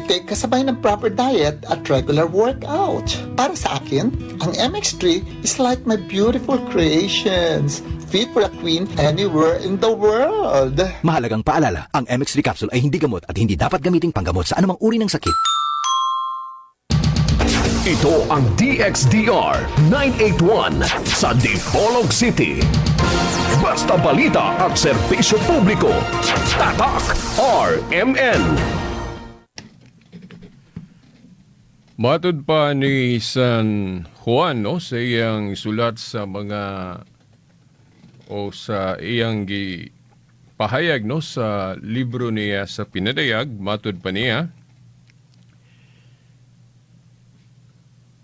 intake kasabay ng proper diet at regular workout. Para sa akin, ang MX3 is like my beautiful creations. Fit for a queen anywhere in the world. Mahalagang paalala, ang MX3 capsule ay hindi gamot at hindi dapat gamiting panggamot sa anumang uri ng sakit. Ito ang DXDR 981 sa Dipolog City. Basta balita at serbisyo publiko. Tatak RMN. Matud pa ni San Juan, no, sa iyang sulat sa mga o sa iyang gi pahayag, no, sa libro niya sa Pinadayag, matud pa niya,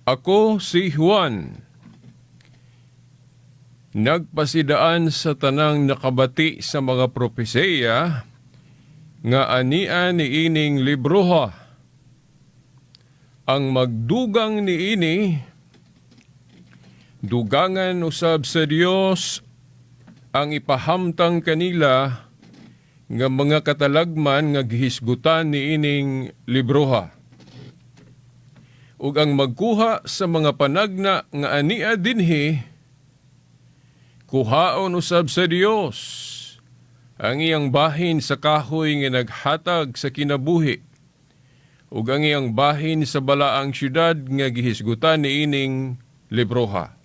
"Ako si Juan, nagpasidaan sa tanang nakabati sa mga propesiya nga ania niining libroha. Ang magdugang niini, dugangan usab sa Dios ang ipahamtang kanila nga mga katalagman nga gihisgutan niining libroha. Ug ang magkuha sa mga panagna nga ania dinhi, kuhaon usab sa Dios ang iyang bahin sa kahoy nga naghatag sa kinabuhi ug ang iyang bahin sa balaang syudad nga gihisgutan niining libroha."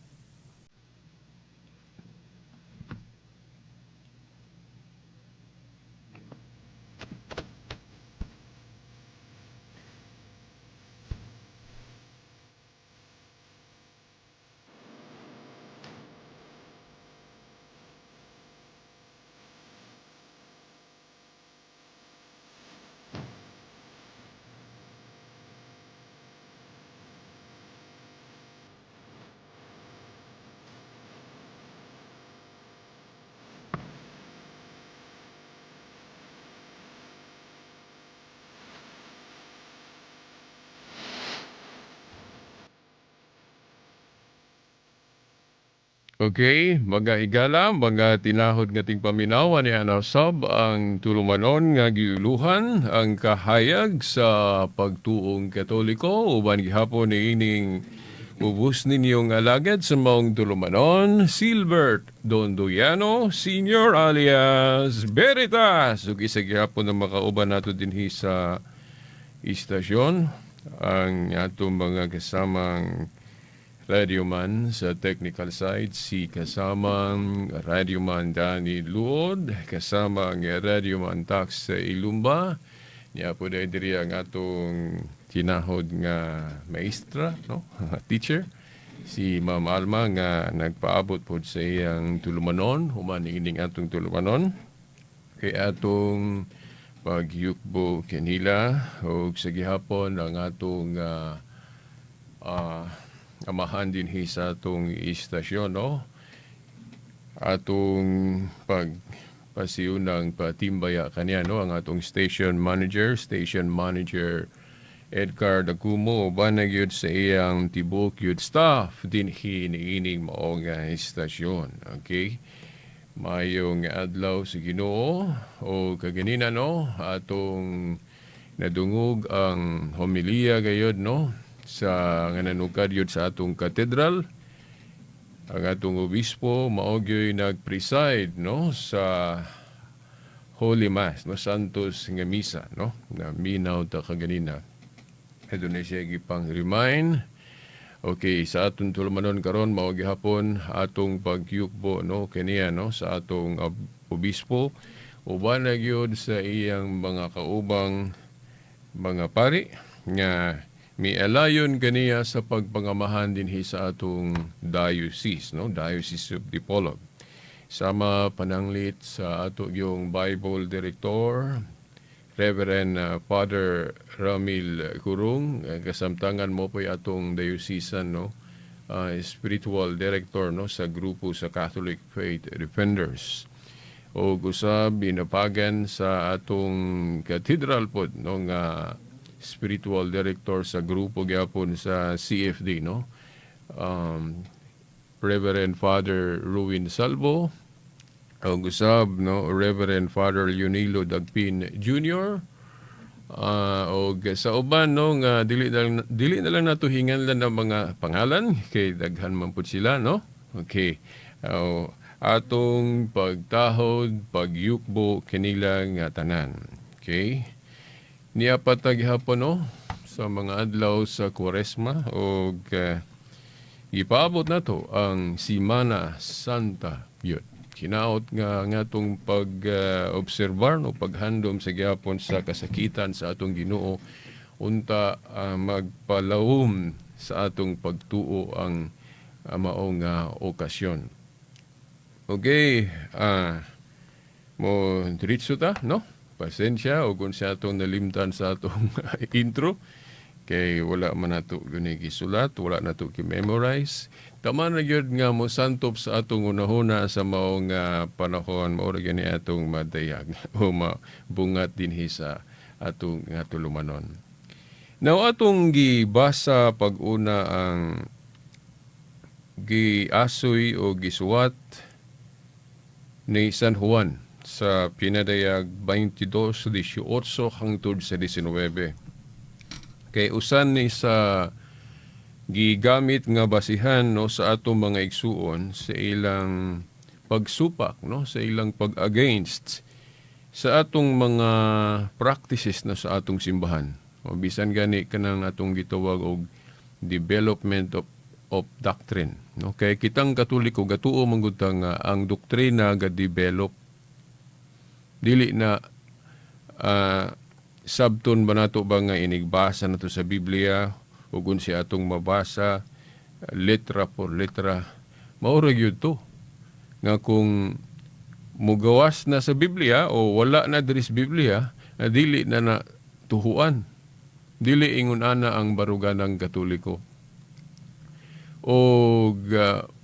Okay, mga igala, mga tinahod nga ting paminaw, ani sab ang tulumanon nga giuluhan ang kahayag sa pagtuong Katoliko uban gihapon niining ubos ninyong alagad sa maong tulumanon, Silbert Dondoyano Senior alias Veritas. Ug isa gihapon na makauban nato dinhi sa istasyon ang atong mga kasamang radioman sa technical side, si kasamang radioman Danny Luod, kasamang radioman Tax sa Ilumba. Niya po dahil diri ang atong tinahod nga maestra, no? Teacher, si Ma'am Alma nga nagpaabot po sa iyang tulumanon, human ining atong tulumanon. Kay atong pagyukbo kanila og sa gihapon ang atong amahan din sa atong istasyon, no? Atong pagpasiyunang patimbaya kaniya, no? Ang atong station manager Edgar Dagumo, uban na gyud sa iyang tibuok gyud staff dinhi niining mao nga istasyon. Okay? Mayong adlaw sa Ginoo. O kaganina, no, atong nadungog ang homilya gayod, no, sa nga nanukad yun sa atong katedral. Ang atong obispo mao gyoy nag-preside, no, sa Holy Mass, no, Santos nga misa, no, na minaw ta kaganina. Adto na siya gipang remind. Okay, sa atong tulumanon karon mao gihapon atong pagyukbo, no, kaniya, no, sa atong obispo uban na gyud sa iyang mga kaubang mga pari nga mialayon kaniya sa pagpangamahan dinhi sa atong diocese, no, Diocese of Dipolog. Sama pananglit sa ato yung Bible Director, Reverend Father Ramil Kurung, kasamtangan mo po'y atong diocesan, no, spiritual director, no, sa grupo sa Catholic Faith Defenders. O usab inapagan sa atong cathedral pod, no, nga spiritual director sa grupo gyapon sa CFD, no, Reverend Father Ruin Salvo, og usab, no, Reverend Father Leonilo Dagpin Jr. Og sa uban, no, nga dili na lang nato hinganlan ang mga pangalan kay daghan man pud sila, no. Okay. Atong pagtahod, pagyukbo kanila nga tanan. Okay. Niya pa ta gihapon, no, sa mga adlaw sa Kuwaresma og gipaabot nato ang Simana Santa yun. Hinaot nga ngatong pag-obserbar, no, paghandom sa gihapon sa kasakitan sa atong Ginoo unta magpalawom sa atong pagtuo ang maong okasyon. Okay, mo diretso ta, no? Pasensya o kung sa atong nalimtan sa atong intro kay wala man nato guni gisulat, wala nato gi-memorize. Tama na gyud nga mo santop sa atong unahuna sa maong panahon, mao ra gani atong madayag o mabungat dinhi sa atong nga tulumanon. Now, atong gibasa pag-una ang giasoy o gisuwat ni San Juan sa pinadayag 22:18 hangtod sa 19. Kay usan ni sa gigamit nga basihan, no, sa atong mga igsuon sa ilang pagsupak, no, sa ilang pag-against sa atong mga practices na sa atong simbahan. O bisan gani kanang atong gitawag og development of doctrine, no? Kay kitang Katoliko gatuo man gud ta nga ang doktrina ga-develop, dili na sabton ba nato ba nga inigbasa nato sa Biblia ug unsa atong mabasa letra por letra, mao ra gyud to nga kung mugawas na sa Biblia o wala na diri sa Biblia na dili na na tuhuan, dili ingon ana ang baruganang Katoliko. O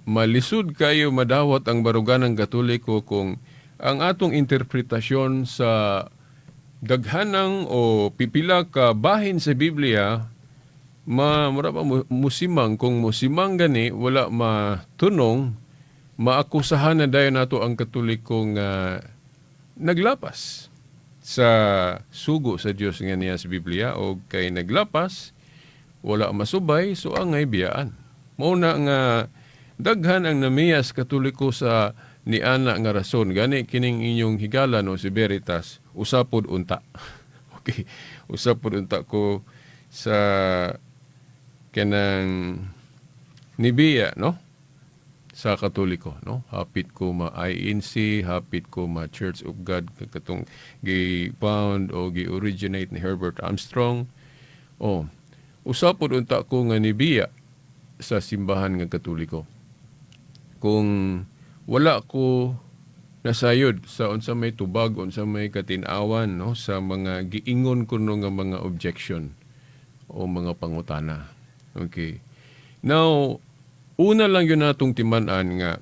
malisod kayo madawat ang baruganang Katoliko kung ang atong interpretasyon sa daghanang o pipila ka bahin sa Biblia ma mura ba musimang. Kung musimang gani, wala matunong, maakusahan na dayon nato ang Katoliko nga naglapas sa sugo sa Dios nga niya sa Biblia, o kay naglapas, wala masubay, so angay biyaan. Mao na nga daghan ang namiyas Katoliko sa niana nga rason. Gani kining inyong higala, no, si Veritas, usapod unta. Okay, usapod unta ko sa kanang nibiya, no, sa Katoliko, no. Hapit ko ma INC, hapit ko ma Church of God katong gi-found o gi-originate ni Herbert Armstrong. Oh, usapod unta ko nga nibiya sa simbahan nga Katoliko kung wala ko nasayod sa unsa may tubag, unsa may katin-awan, no, sa mga giingon kuno nga mga objection o mga pangutana. Okay. Now, una lang yun natong timan-an nga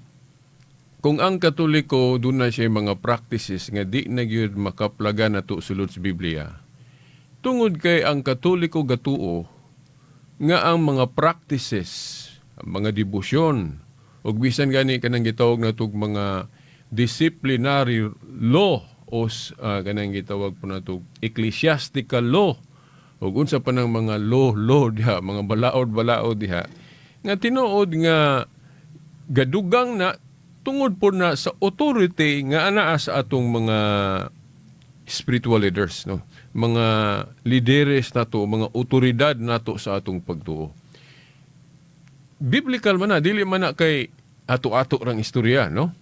kung ang Katoliko doon na siya mga practices nga di na gyud makaplaga nato sulod sa Biblia. Tungod kay ang Katoliko gatuo nga ang mga practices, ang mga debosyon, ug bisan gani kanang gitawag natog mga disciplinary law o kanang gitawag po natog ecclesiastical law ug unsa pa ng mga law law diha, mga balaod balaod diha nga tinuod nga gadugang na tungod po na sa authority nga anaa sa atong mga spiritual leaders, no, mga lideres nato, mga otoridad nato sa atong pagtuo. Biblical man na, dili man na kay ato-ato rang istorya, no.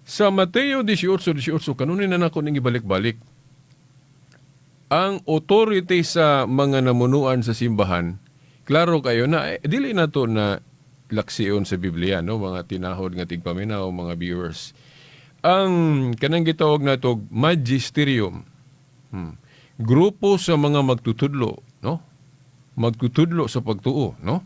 Sa Mateo 18:18, kanunin na nako ning ibalik-balik ang authority sa mga namunuan sa simbahan. Klaro kayo na eh, dili na to na laksiyon sa Biblia, no, mga tinahod nga tigpaminaw, mga viewers. Ang kanang gitawag nato magisterium, grupo sa mga magtutudlo, no, magtutudlo sa pagtuo, no.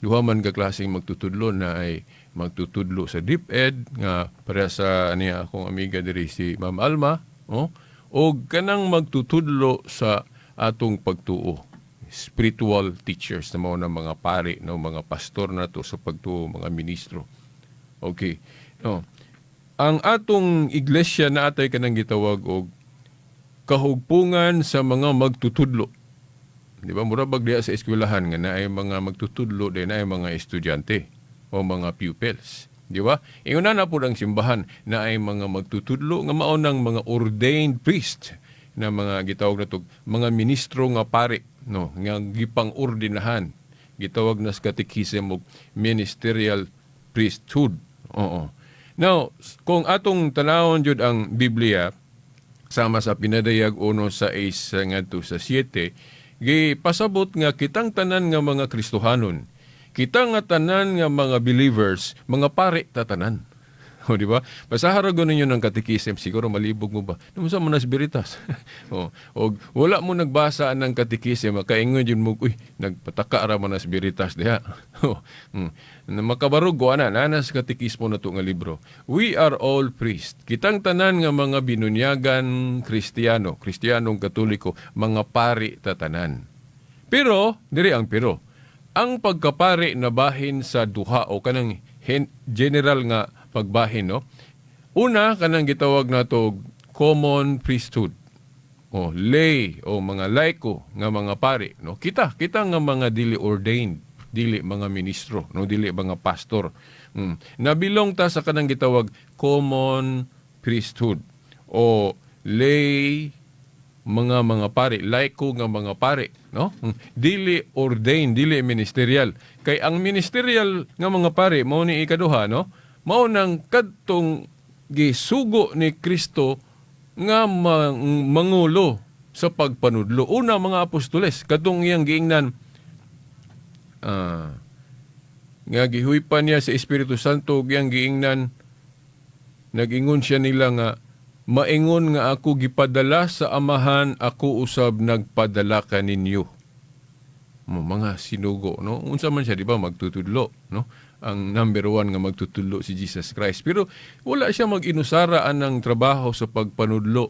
Duha man ka klaseng magtutudlo na ay magtutudlo sa DepEd nga para sa niya akong amiga diri si Ma'am Alma, oh, o kanang magtutudlo sa atong pagtuo, spiritual teachers na mao na mga pari, no, mga pastor nato sa pagtuo, mga ministro. Okay, no, ang atong iglesia na atay kanang gitawag og Kahugpungan sa mga magtutudlo. Di ba? Mura bag diha sa eskwelahan nga naay mga magtutudlo din, naay mga estudyante o mga pupils. Di ba? Ingon na po ang simbahan na ay mga magtutudlo nga mao nang mga ordained priest na mga gitawag na to, mga ministro nga pari, no, nga gipang-ordinahan, gitawag na sa katekism og ministerial priesthood. Oo. Now, kung atong tanawon jud ang Biblia sama sa Pinadayag 1:6 ngadto sa 7, gipasabot nga kitang tanan nga mga Kristohanon, kita nga tanan nga mga believers, mga pare tatanan. O, di ba? Basahan ra ninyo ng katekism, siguro malibog mo ba? Nung sa mo nas Veritas. O, og wala mo nagbasa ng katekism, makaingon jud mo, "Uy, nagpataka ra man nas Veritas diha." O, Na makabarog ko ana, nanas katekismo na to nga libro. We are all priests. Kitang tanan nga mga binunyagan Kristiyano, Kristiyanong Katoliko, mga pari tatanan. Pero, diri ang pero, ang pagkapari na bahin sa duha o kanang general nga pagbahin, no? Una, kanang gitawag nato common priesthood. O lay o mga laiko nga mga pari, no? Kita nga mga dili ordained, dili mga ministro, no, dili mga pastor. Nabilong ta sa kanang gitawag common priesthood o lay mga pari, laiko nga mga pari, no? Dili ordained, dili ministerial. Kay ang ministerial nga mga pari mao ni ikaduha, no? Mao nang kadtong gisugo ni Kristo nga mangulo sa pagpanudlo. Una, mga apostoles, kadtong iyang giingnan nga gihuypan niya sa Espiritu Santo ug iyang giingnan, nagingon siya nila nga maingon nga ako gipadala sa Amahan, ako usab nagpadala kaninyo. Mo mga sinugo, no? Unsa man siya, di ba, magtutudlo, no? Ang number one nga magtutudlo si Jesus Christ. Pero wala siya mag-inusara anang trabaho sa pagpanudlo,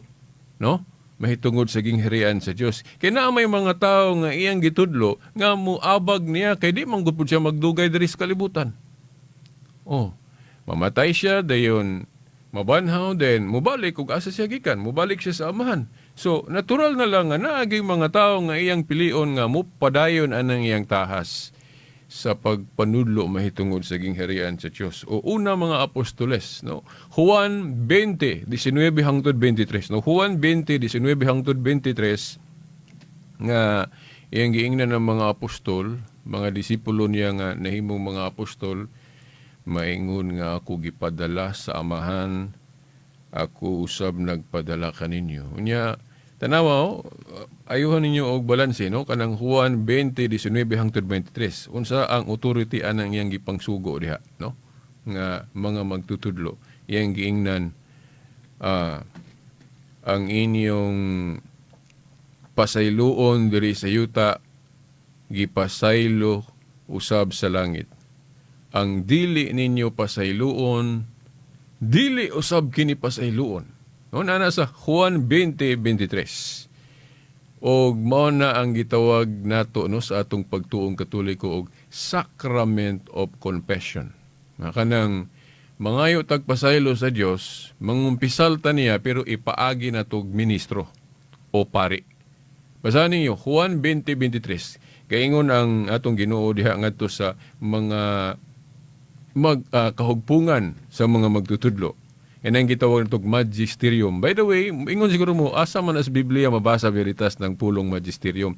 no? Mahitungod sa gingharian sa Dios. Kay naa may mga tao nga iyang gitudlo nga muabag niya kay di man gud pud siya magdugay diri sa kalibutan. Oh, mamatay siya, dayon mabanhaw, then mubalik ug asa siya gikan, mubalik siya sa Amahan. So, natural na lang nga naaging mga tao nga iyang pilion nga mupadayon anang iyang tahas sa pagpanudlo mahitungod sa gingharian sa Dios. O una, mga apostoles, no? Juan 20:19 hangtod 23, no? Juan 20:19 hangtod 23 nga iyang giingnan ng mga apostol, mga disipulo niya nga nahimong mga apostol, maingon nga ako gipadala sa Amahan, ako usab nagpadala kaninyo. Unya, tanawa, oh, ayuhan ninyo og balanse, no? Kanang Juan 20:19 hangtod 23. Unsa ang authority anang iyang gipangsugo diha, no? Nga mga magtutudlo, iyang giingnan, ang inyong pasayloon diri sa yuta gipasaylo usab sa langit. Ang dili ninyo pasayloon, dili usab kini pasayloon. No, nana sa Juan 20:23. Og mao na ang gitawag nato, no, sa atong pagtuong Katoliko og sacrament of confession. Nga kanang mangayo tag pasaylo sa Dios, mangumpisal ta niya pero ipaagi na tog ministro o pari. Basahan ninyo Juan 20:23. Kaingon ang atong Ginoo diha ngadto sa mga mag kahugpungan sa mga magtutudlo. Yan ang gitawag natog magisterium. By the way, ingon siguro mo, asa man as Biblia mabasa, Veritas, ng pulong magisterium?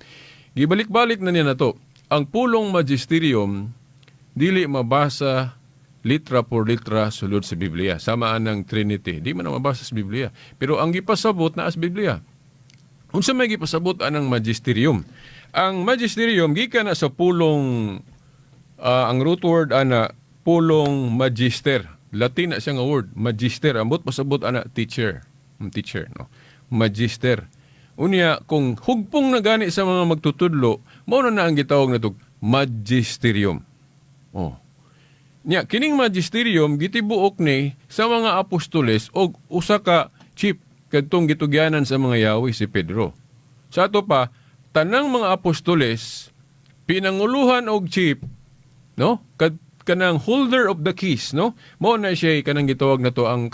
Gibalik-balik na niya na to. Ang pulong magisterium, dili mabasa litra por litra sulod sa Biblia. Sama ng Trinity. Di man na mabasa sa Biblia. Pero ang gipasabot na as Biblia. Unsa may gipasabot anang magisterium? Ang magisterium gikan na sa pulong ang root word ana pulong magister. Latin na siya nga word, magister. Ambot pasabot ana teacher. Teacher, no. Magister. Unya kung hugpong na gani sa mga magtutudlo, mao na na ang gitawag natog magisterium. Oh. Nya kining magisterium gitibuok ni sa mga apostoles og usa ka chief kadtong gitugyanan sa mga yawi, si Pedro. Sa ato pa, tanang mga apostoles pinanguluhan og chief, no? Kanang holder of the keys, no? Mao na siya kanang gitawag na to ang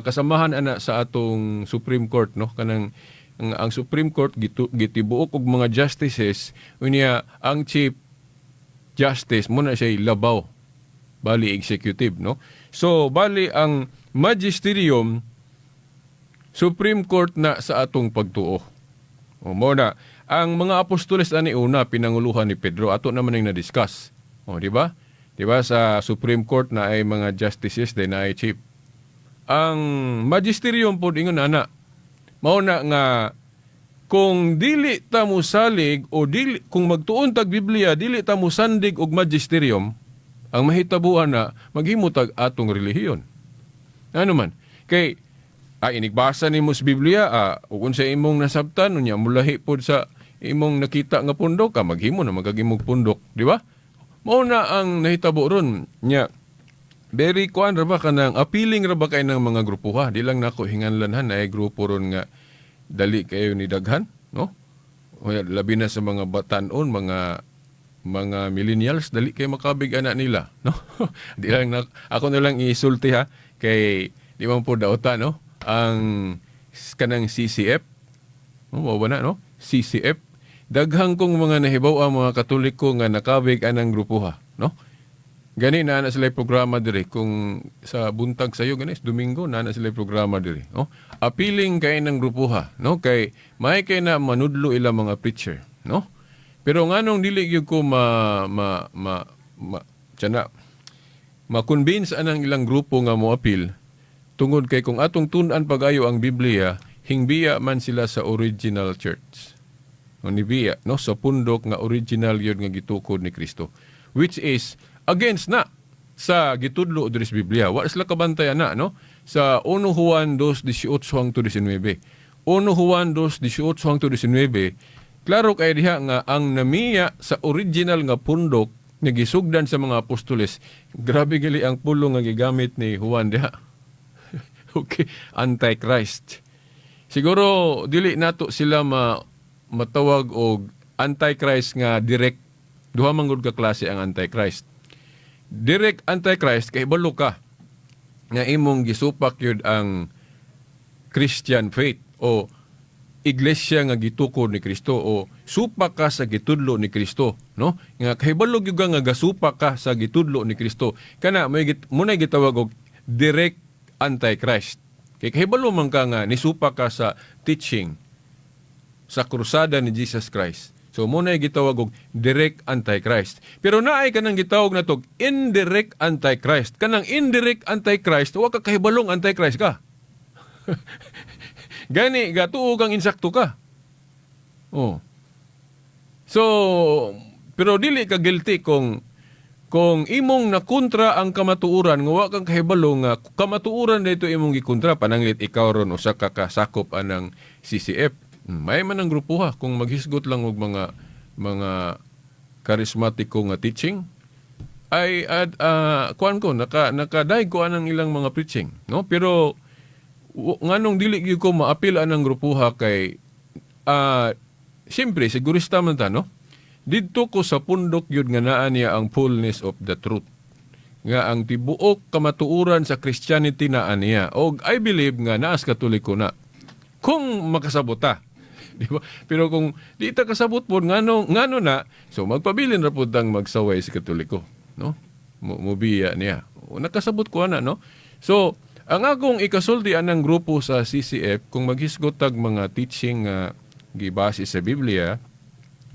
kasamahan ana sa atong Supreme Court, no? Kanang Ang Supreme Court gitibuok og mga justices, unya ang Chief Justice mo na siya labaw, bali executive, no? So bali ang magisterium, Supreme Court na sa atong pagtuo. O mo na ang mga apostoles ani una pinanguluhan ni Pedro, ato naman ang na-discuss. O, di ba? Di ba sa Supreme Court na ay mga justices din na ay chief. Ang magisterium pod ingon ana. Mao na nga kung dili ta mosalig o dili, kung magtuon tag Biblia, dili ta mosandig og magisterium, ang mahitabuan na maghimo tag atong relihiyon. Ano man? Kay inigbasa nimo sa Biblia, ug unsa imong nasabtan, unya mulahi pod sa imong nakita nga pundok, maghimo na magagimog pundok, di ba? Mao na ang nahitabo ron nya. Very kuan ra ba, kanang appealing ra ba kay ng mga grupo ha. Di lang nako hinganlan ha, naay grupo ron nga dali kayo ni daghan, no? O labi na sa mga batanon, mga millennials, dali kay makabig ana nila, no? Di lang na, ako na lang isulti ha, kay di man po dauta, no? Ang kanang CCF, no, mao ba na, no? CCF. Daghang kong mga nahibaw ang mga Katoliko nga nakabig anang grupo ha, no? Gani na na sila programa diri kung sa buntag sayo gani Domingo na na sila programa diri, no? Appealing kay ng grupo ha, no? Kay may kay na manudlo ila mga preacher, no? Pero nganong dili gyud ko ma ma ma, ma tiyan ma-convince anang ilang grupo nga mo appeal, tungod kay kung atong tun-an pag-ayo ang Biblia, hingbiya man sila sa original church. O nibiya, no, sa pundok nga original yun nga gitukod ni Kristo, which is against na sa gitudlo diri sa Biblia. Wa sila kabantay ana, no? Sa 1 Juan 2:18 hangtod 19. 1 Juan 2:18 hangtod 19, klaro kay diha nga ang namiya sa original nga pundok nga gisugdan sa mga apostoles, grabe gali ang pulong nga gigamit ni Juan diha. Okay, Antichrist. Siguro dili nato sila matawag og Antichrist nga direct. Duha man gud ka klase ang Antichrist. Direct Antichrist, kay balo ka nga imong gisupak yun ang Christian faith o iglesia nga gitukod ni Kristo o supak ka sa gitudlo ni Kristo, no? Nga kahibalo gyud ka nga gasupak ka sa gitudlo ni Kristo, kana may munay gitawag og direct Antichrist, kay kahibalo man ka nga nisupak ka sa teaching sa krusada ni Jesus Christ. So mo na gitawag og direct Antichrist. Pero naay kanang gitawag na tog indirect Antichrist. Kanang indirect Antichrist, wa ka kahibalong Antichrist ka. Gani gatuo kang insakto ka. Oh. So, pero dili ka guilty kung imong nakontra ang kamatuoran nga wa kang kahibalo nga kamatuoran dito imong gikontra. Pananglit ikaw ron usa ka kasakop anang CCF. May man ang grupo ha, kung maghisgot lang og mga karismatiko nga teaching ay at kuan ko nakadaig ko anang ilang mga preaching, no? Pero nganong dili gyud ko maapil anang grupo ha, kay siyempre sigurista man ta, no? Didto ko sa pundok gyud nga naa niya ang fullness of the truth, nga ang tibuok kamatuoran sa Christianity naa niya, og I believe nga naas Katoliko na kung makasabot ta, di ba? Pero kung di ta kasabot po ngano ngano na, so magpabilin ra pud tang magsaway sa Katoliko, no? Mubiya niya. O, nakasabot ko ana, no? So, ang akong ikasulti anang grupo sa CCF, kung maghisgot tag mga teaching nga gibase sa Biblia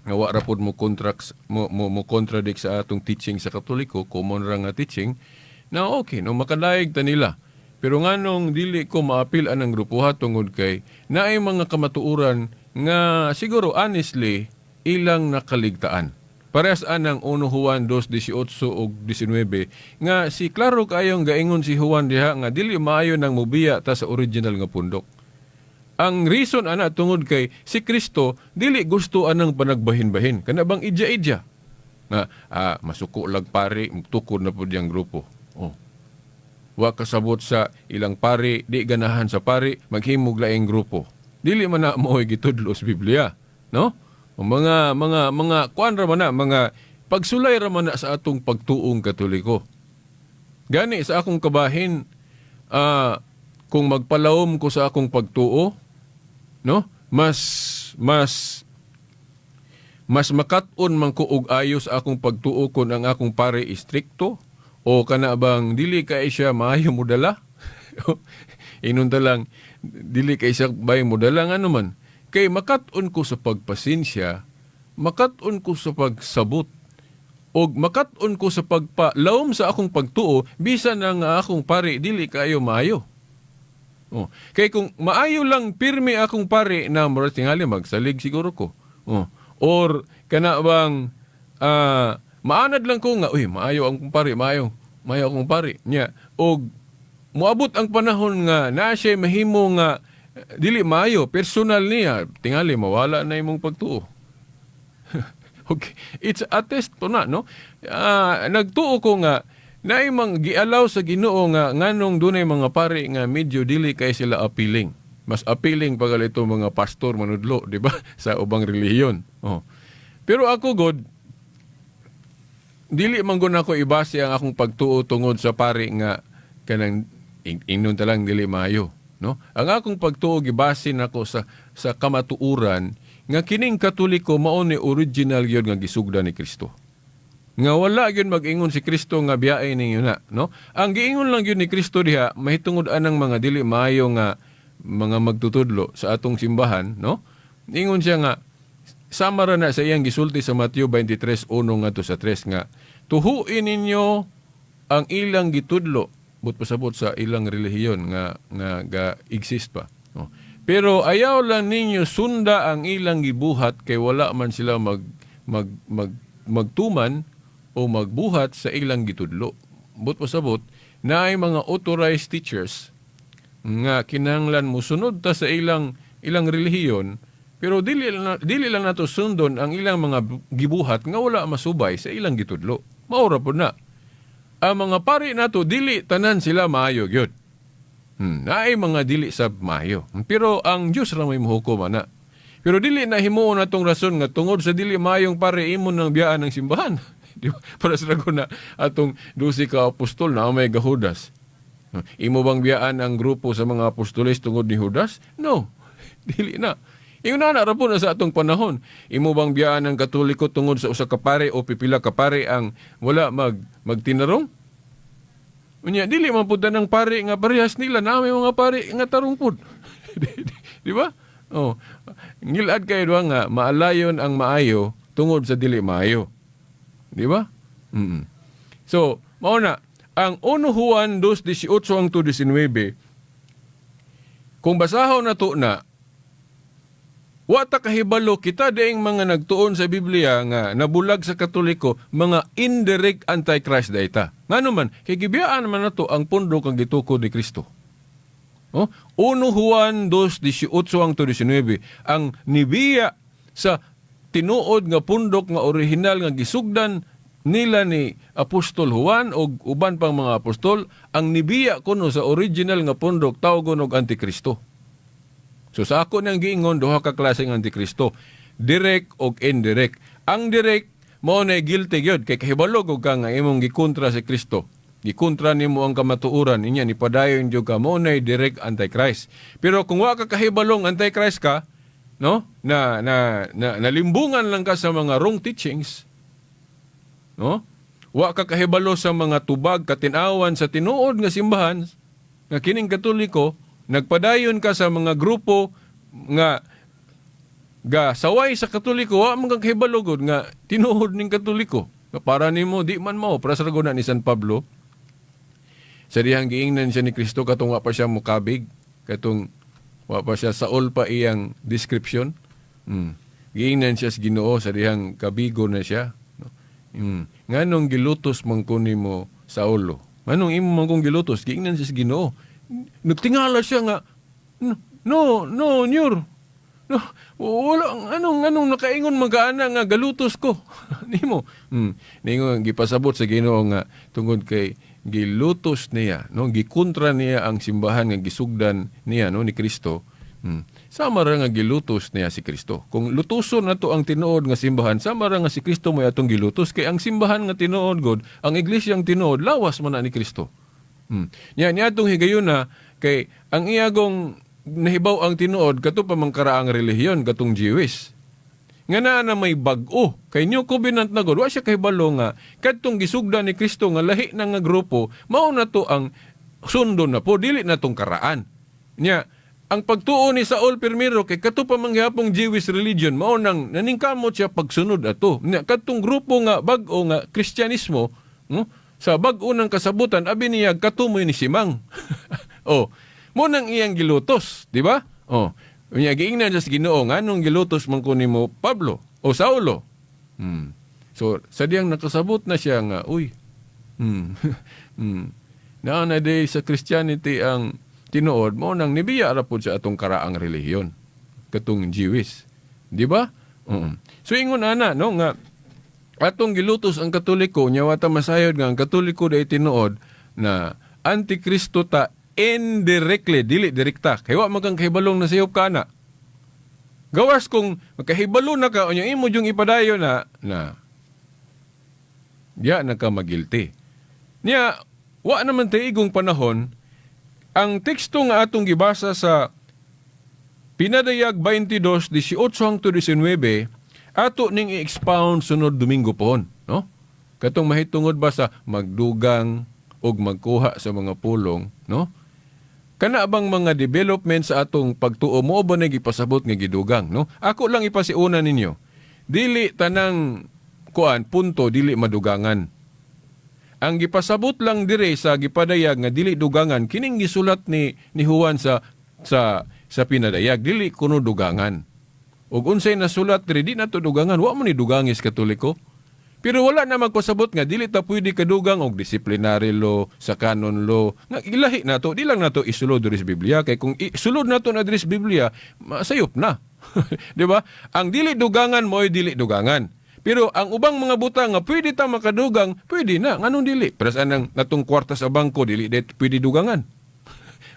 nga wa ra pod mo contracts mo contradict sa atong teaching sa Katoliko, common ra nga teaching na, okay no, makadaig ta nila. Pero nganong dili ko maapil anang grupo ha, tungod kay naay mga kamatuoran nga siguro honestly ilang nakaligtaan. Parehas anang 1 Juan 2:18 ug 19 nga si klaro kayong gaingon si Juan diha nga dili maayo nang mubiya ta sa original nga pundok. Ang reason ana tungod kay si Kristo dili gusto anang panagbahin-bahin. Kana bang idya-idya? Nga masuko lag pari, tukod na pud yang grupo. Oh. Wa kasabot sa ilang pari, di ganahan sa pari, maghimog laing grupo. Dili man na mo'y gitudlo sa Biblia, no? O mga kuan ra man na, mga pagsulay ra man na sa atong pagtuong Katoliko. Gani sa akong kabahin, kung magpalawom ko sa akong pagtuo, no? Mas mas makat-on man ko og ayos akong pagtuo kon ang akong pare istrikto o kana bang dili kay siya maayo modala. Ingon ta lang, dili kay siya bay modala, ngano man kay makat-on ko sa pagpasensya, makat-on ko sa pagsabot og makat-on ko sa pagpalawom sa akong pagtuo bisan ang akong pare dili kaayo maayo. Oh. Kay kung maayo lang pirmi akong pare na murag tingali magsalig siguro ko. Oh. Or kana bang maanad lang ko nga, uy, maayo ang akong pare, maayo. Maayo akong pare. Nya og moabot ang panahon nga naa siya mahimo nga dili maayo, personal niya, tingali mawala na imong pagtuo. Okay. It's a test to na, no? Nagtuo ko nga naay mang gialaw sa Ginoo nga nganong dunay mga pare nga medyo dili kay sila appealing. Mas appealing pa ito mga pastor manudlo, di ba? Sa ubang relihiyon. Oh. Pero ako god, dili man gud ako ibase ang akong pagtuo tungod sa pare nga kanang ingnon ta lang dili maayo, no? Ang akong pagtuo gibase nako sa kamatuoran nga kining Katoliko mao ni original gyud nga gisugda ni Kristo. Nga wala gyud mag-ingon si Kristo nga biyae ninyo na, no? Ang giingon lang gyud ni Kristo diha mahitungod anang mga dili maayo nga mga magtutudlo sa atong simbahan, no? Ingon siya nga sama ra na sa iyang gisulti sa Mateo 23:1 ngadto sa 3 nga tuhuin ninyo ang ilang gitudlo, but pasabot sa ilang relihiyon nga ga exist pa, no? Pero ayaw lang ninyo sunda ang ilang gibuhat kay wala man sila mag mag mag magtuman o magbuhat sa ilang gitudlo. But pasabot naay mga authorized teachers nga kinahanglan musunod ta sa ilang ilang relihiyon, pero dili lang nato sundon ang ilang mga gibuhat nga wala masubay sa ilang gitudlo. Mao ra pud na. Ang mga pari nato, dili tanan sila maayo gyud. Naay mga dili sa maayo. Pero ang Dios ra may mohukom ana. Pero dili na himuon natong rason nga tungod sa dili maayong pare imo nang biyaan ng simbahan. Di ba? Para sa na atong 12 ka apostol na may gahudas. Imo bang biyaan ang grupo sa mga apostoles tungod ni Judas? No. Dili na. Ingon na ra po na sa atong panahon. Imo bang biyaan ang Katoliko tungod sa usa ka pare o pipila ka pare ang wala magtinarong? Unya, dili man pud ng pare nga parehas nila na may mga pare nga tarong pud. Di ba? Oh. Ngilad kayo ba nga maalayon ang maayo tungod sa dili maayo. Di ba? So, mao na ang 1 Juan 2:18 hangtod 19, kung basahon nato na, wa ta kahibalo kita diing mga nagtuon sa Biblia nga nabulag sa Katoliko, mga indirect antichrist dayta. Ngano man kay gibiyaan man nato ang pundok ang gitukod ni Kristo. Oh, 1 Juan 2:18 hangtod 19, ang nibiya sa tinuod nga pundok nga orihinal nga gisugdan nila ni Apostol Juan o uban pang mga apostol, ang nibiya kuno sa original nga pundok tawgon og Antikristo. So sa ako nang giingon, duha ka klaseng Antikristo, direct og indirect. Ang direct mao na guilty gyud kay kahibalo og ka nga imong gikontra si Kristo. Gikontra nimo ang kamatuoran, inya ni padayon jud ka, mao na direct antichrist. Pero kung wa ka kahibalong antichrist ka, no? Na nalimbungan lang ka sa mga wrong teachings, no? Wa ka kahibalo sa mga tubag katinawan sa tinuod nga simbahan nga kining Katoliko, nagpadayon ka sa mga grupo nga ga saway sa Katoliko, wa man ka kahibalo gud nga tinuod ning Katoliko. Nga para nimo di man mao, para sa na ni San Pablo sa dihang giingnan siya ni Kristo katong wa pa siya mukabig, katong wa pa siya, Saul pa iyang description. Giingnan siya sa Ginoo sa dihang kabigo na siya, no? Nganong gilutos man ko nimo, Saulo? Nganong imo man kong gilutos? Giingnan siya sa Ginoo. Nagtingala siya nga, "No, no, Señor. No, wala, anong nakaingon man ka ana nga galutos ko nimo?" Ningon, gipasabot sa Ginoo nga tungod kay gilutos niya, no, gikontra niya ang simbahan nga gisugdan niya, no, ni Kristo. Sama ra nga gilutos niya si Kristo. Kung lutuson nato ang tinuod nga simbahan, sama ra nga si Kristo may atong gilutos kay ang simbahan nga tinuod god, ang iglesyang tinuod, lawas man na ni Kristo. Nya niadtong higayuna kay ang iyagong nahibaw ang tinuod kato pa man karaang relihiyon katong Jewish. Nga naa na may bag-o kay New Covenant na gud, wa siya kahibalo nga kadtong gisugda ni Kristo nga lahi na nga grupo, mao na to ang sundon na po, dili na tong karaan. Nya ang pagtuo ni Saul pirmiro kay kato pa man gihapong Jewish religion, mao nang naningkamot siya pagsunod ato. Nya kadtong grupo nga bag-o nga Kristyanismo, no, sa bag-o ng kasabutan, abi niya katumoy ni Simang. Oh, mo nang iyang gilutos, di ba? Oh, unya giingnan siya sa Ginoo nganong gilutos man ko nimo Pablo o Saulo. So sa diyang nakasabot na siya nga, uy. Naa na day sa Christianity ang tinuod, mo nang nibiya ra pud sa atong karaang relihiyon katong Jewish. Di ba? Oo. So ingon ana, no, nga atong gilutos ang Katoliko, nya wa ta masayod nga ang Katoliko day tinuod na antikristo ta indirectly, dili direkta. Kay wa man kang kahibalong nasayop ka na. Gawas kung makahibalo na ka, unya imo yung ipadayon na, na diya na ka magilty. Niya, wa naman tay igong panahon, ang teksto nga atong gibasa sa Pinadayag 22:18 hangtod 19, ato ning i-expound sunod Domingo pohon, no? Katong mahitungod ba sa magdugang og magkuha sa mga pulong, no? Kana bang mga development sa atong pagtuo mo ba na gipasabot nga gidugang, no? Ako lang ipasiuna ninyo. Dili tanang kuan punto dili madugangan. Ang gipasabot lang dire sa gipadayag nga dili dugangan kining gisulat ni Juan sa pinadayag, dili kuno dugangan. Ug unsay nasulat diri di nato dugangan, wa man ni dugangis Katoliko. Pero wala na magpasabot nga dili ta pwede kadugang og disciplinary law, sa canon law. Nga ilahi nato, di lang nato isulod diri sa Biblia kay kung isulod nato na diri sa Biblia, masayop na. Di ba? Ang dili dugangan mo'y dili dugangan. Pero ang ubang mga butang nga pwede ta makadugang, pwede na. Nganong dili? Pero sa anang natong kwarta sa bangko, dili det pwede dugangan.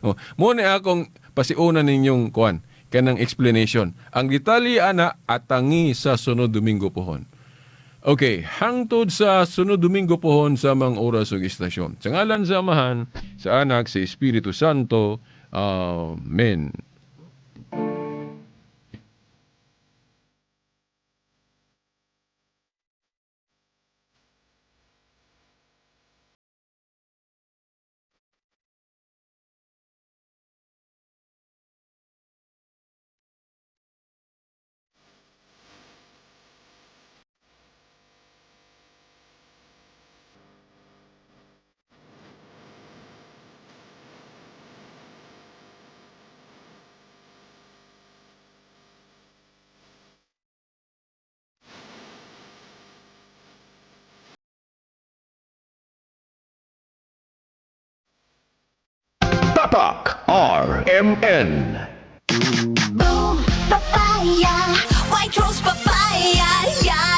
Oh, mo ni akong pasiuna ninyong kuan kanang explanation. Ang detalye ana atangi sa sunod Domingo pohon. Okay, hangtod sa sunod Domingo pohon sa mga oras ug istasyon. Sa ngalan sa Amahan, sa Anak, sa Espiritu Santo. Amen. Tatak RMN. Boom, papaya, white rose papaya, yeah.